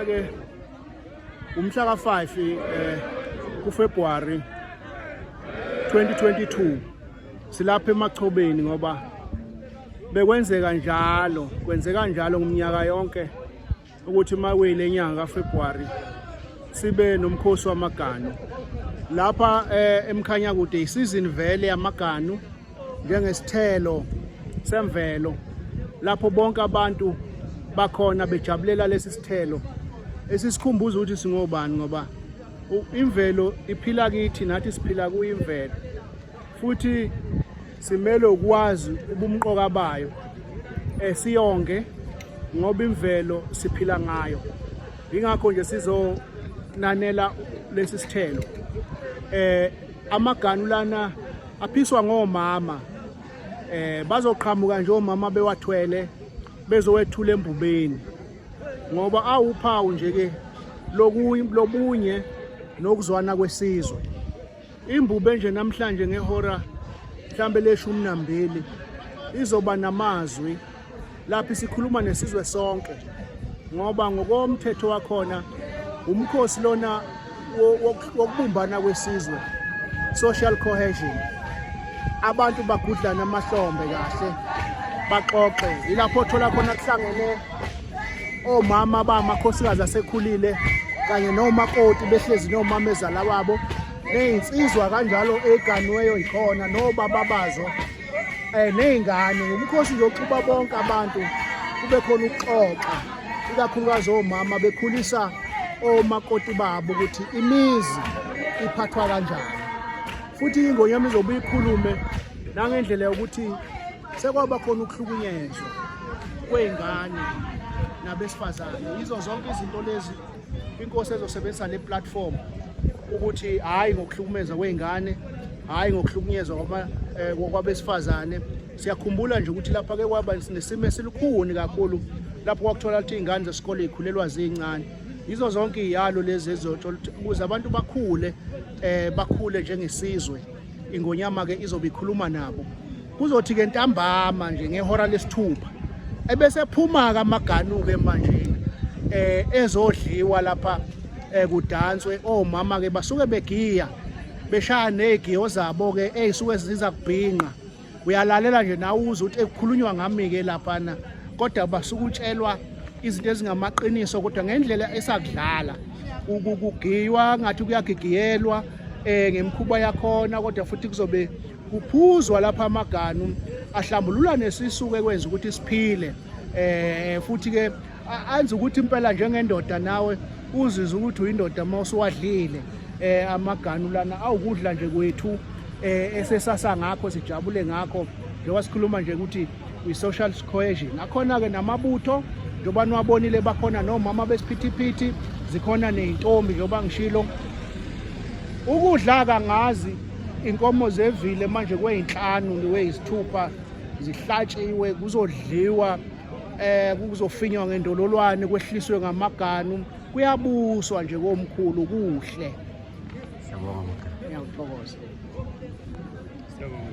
Ke umhla ka-5 kuFebruary 2022 silapha eMachobeni ngoba bekwenzeka njalo, kwenzeka njalo ngomnyaka yonke ukuthi makuyile nyanga kaFebruary sibe nomkhosi wamaganu lapha eMkhanyakude. Isizini vele yamaganu njengesithelo semvelo, lapho bonke abantu bakhona bejabulela lesi sithelo esisikhumbuza ukuthi singobani, ngoba imvelo iphila kithi, nathi siphila kuyo imvelo, futhi simele ukwazi ubumqoka bayo, siyonge ngoba imvelo siphila ngayo. Ingakho nje sizonanela lesi sithelo. Amaganu lana aphiswa ngomama, bazoqhamuka nje omama bewathwele bezowethula embubeni, ngoba awuphawu nje ke lobunye nokuzwana kwesizwe. Imbube nje namhlanje ngehora mhlambe leshumi nambili izoba namazwi lapho isikhuluma nesizwe sonke, ngoba ngokomthetho wakhona umkhosi lona wokubumbana kwesizwe, social cohesion. Abantu bagudlana amahlombe kahle, baxoxe. Ilapho othola khona kuhlangene omama bamakhosikazi asekhulile kanye nomakoti behlezi nomama ezala wabo, nezinsizwa kanjalo eganweyo ikhona nobaba bazo, nezingane. Ngumkhosi nje oxuba bonke abantu, kube khona ukuxoxa, ikakhulukazi omama bekhulisa omakoti babo ukuthi imizi iphathwa kanjani. Futhi ingonyama izobe ikhulume nangendlela yokuthi sekwaba khona ukuhlukunyezwa kwey'ngane nabesifazane. Yizo zonke izinto lezi inkosi ezosebenzisa le platform ukuthi hhayi ngokuhlukumeza kwey'ngane, hhayi ngokuhlukunyezwa kwabesifazane. Siyakhumbula nje ukuthi lapha ke kwaba nesimo esilukhuni kakhulu lapho kwakuthola ukuthi iy'ngane zesikole y'khulelwa zincane. Yizo zonke iy'yalo lezi ezizotsho ukuze abantu bakhule, bakhule njengesizwe. Ingonyama ke izobe ikhuluma nabo. Kuzothi ke ntambama nje ngehora lesithupha ebese phuma ke amaganu ke manje, ezodliwa lapha, kudanswe. Omama ke basuke begiya, beshaya nezigiyo zabo ke ezisuke ziza kubhinqa. Uyalalela nje nawe uze ukuthi ekukhulunywa ngami ke laphana, kodwa basuke utshelwa izinto ezingamaqiniso, kodwa ngendlela esakudlala kugiywa ngathi kuyagigiyelwa ngemikhuba yakhona, kodwa futhi kuzobe kuphuzwa lapha amaganu ahlambulula nesisuke kwenza ukuthi siphile, futhi ke anza ukuthi impela njengendoda nawe uzizwe ukuthi uyindoda uma usuwadlile amaganu lana. Awukudla nje kwethu esesasa ngakho, sijabule ngakho, njengoba sikhuluma nje ukuthi i-social cohesion. Akhona-ke namabutho, njengoba niwabonile, bakhona nomama besiphithiphithi, zikhona ney'ntombi. Njengoba ngishilo, ukudla kangazi inkomo zevile manje kwey'nhlanu kwey'sithupha zihlatshiwe, kuzodliwa, kuzofinywa ngendololwane, kwehliswe ngamaganu, kuyabuswa nje komkhulu kuhle. Siyabonga. Ngiyakuthokoza. Siyabonga.